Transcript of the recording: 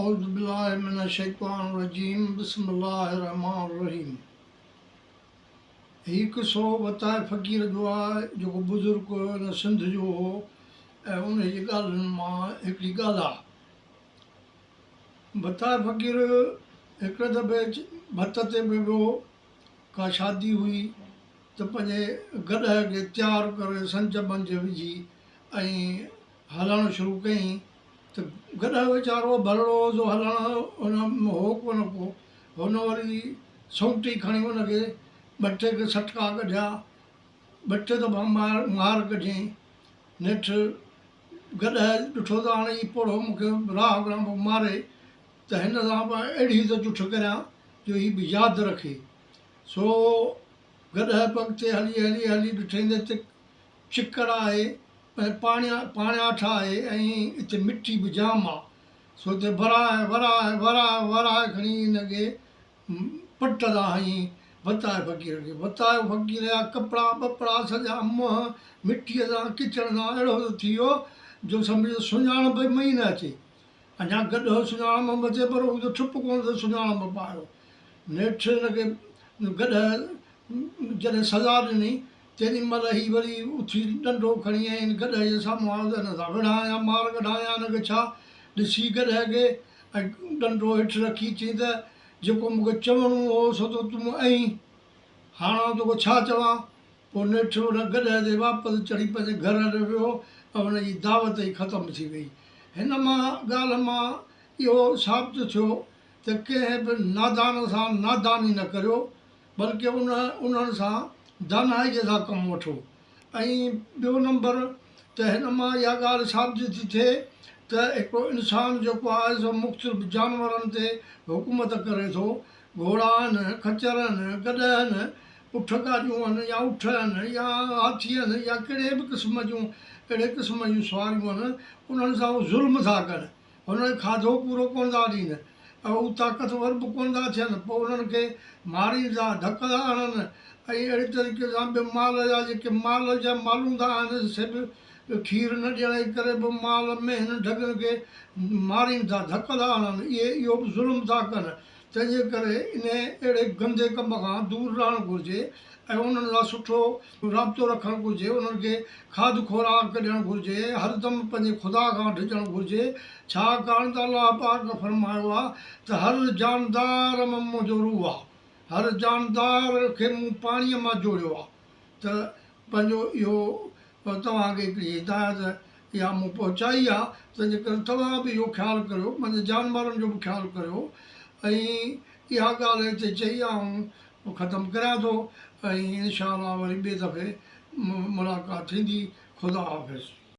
اعوذ بالله من الشيطان الرجيم بسم الله الرحمٰن الرحيم هي قصو وتائي فقير جو آهي جيڪو بزرگ هن سنڌ جو هو ۽ ان جي ڳالهين مان هڪڙي ڳالهه آهي. وتائي فقير هڪڙي دفعي ڀت تي به ويو ڪا شادي هئي ته پنهنجي گڏهه کي تيار ڪري سنج بنج وجهي ۽ هلڻ شروع ڪيائين ته گڏهه ويچارو ڀلڙو هو سو هلڻ ان ۾ هو ڪونه ڪو. هن وري سونٽي کڻي ان کي ٻه ٽي سٽڪا ڪڍيا، ٻه ٽي دفعا مار ڪڍيائين. نيٺ گڏهه ڏٺو ته هاڻي هي پوڙهو مون کي راهه گهران پيو ماري ته هن سان به اهڙي ته جٺ ڪريان جو هي به ياد رکي. سو گڏهه به اڳتي هلي هلي هلي ڏٺائين ته هتي چڪڙ آهي ۽ پاڻياٺ آهي ۽ اتي مٽي به جام آ، سو اتي ورائي ورائي ورائي ورائي کڻي هن کي پٽ تان هنئي وتائي فقير کي. وتايو فقير جا ڪپڙا ٻپڙا سڄا منهن مٽيء سان ڪچڙ سان اهڙو ته ٿي ويو جو سمجهه سڃاڻپ ئي مئي نه اچي. اڃا گڏهه سڃاڻپ ۾ اچي پر هو ته ٺپ ڪونه ٿو سڃاڻپ پايو. نيٺ هن کي گڏهه جڏهن سزا ڏني، تيڏي مهل هي وري اٿي ڏنڊو کڻي ۽ ان گڏهه جي سامهون آيو ته هن سان وڙهان يا مار ڪڍان يا هن کي ڇا؟ ڏسي گڏهه کي ۽ ڏنڊو هيٺ رکي چيائين ته جيڪو مون کي چوڻو هو سو ته تون ائين، هاڻ آئون توکي ڇا چوان؟ پوء نيٺ ان گڏهه تي واپس چڙهي پنهنجي گهر هليو ويو ۽ هن جي دعوت ئي ختم ٿي وئي. هن مان ڳالهه مان اهو ثابت ٿيو ته ڪنهن به نادان سان ناداني نه ڪريو، بلڪه ان انهن سان دانائيء سان ڪم وٺو ۽ ٻيو نمبر ته هن مان اها ڳالهه ثابت ٿي ٿئي ته هڪڙو انسان جيڪو آهي سو مختلف جانورن تي حڪومت ڪري ٿو، گهوڙا آهن، خچر آهن، گڏهه آهن، اٺ گاڏيون آهن يا اٺ آهن يا هاٿي آهن يا ڪهڙي به قسم جون اهڙي قسم جون سواريون آهن، انهن سان هو ظلم ٿا ڪن. هنن کي کاڌو پورو ڪونه ٿا ڏين ۽ هو طاقتور به ڪونه ٿا ٿين، پوء انهن کي مارين ٿا، ڌڪ ٿا هڻن ۽ اهڙي طريقي سان به مال جا جيڪي مال جا مالوندا آهن سي به کير نه ڏيڻ جي ڪري به مال مينهن ڍڳن کي مارين ٿا، ڌڪ ٿا هڻن، اهي اهو به ظلم ٿا ڪن. تنهن جي ڪري انهي اهڙي گندي ڪم کان دور رهڻ گهرجي ۽ انهن سان سٺو رابطو رکڻ گهرجي، انهن کي کاڌ خوراڪ ڏيڻ گهرجي، هردم پنهنجي خدا کان ڊڄڻ گهرجي، ڇاڪاڻ ته الله پاڪ فرمايو آهي ته هر جاندار ۾ منهنجو روح آهي، هر جاندار کي مون پاڻيء مان جوڙيو آهي ته پنهنجو اهو توهان کي هڪڙي هدايت اها مون پهچائي آهي، تنهن جي ڪري توهان به اهو خيال ڪريو، پنهنجي جانورن جو به خيال ڪريو ۽ اها ڳالهه هتي چئي آئون ختم ڪريان ٿو ۽ انشاء الله وري ٻئي دفعي ملاقات ٿيندي خدا حافظ.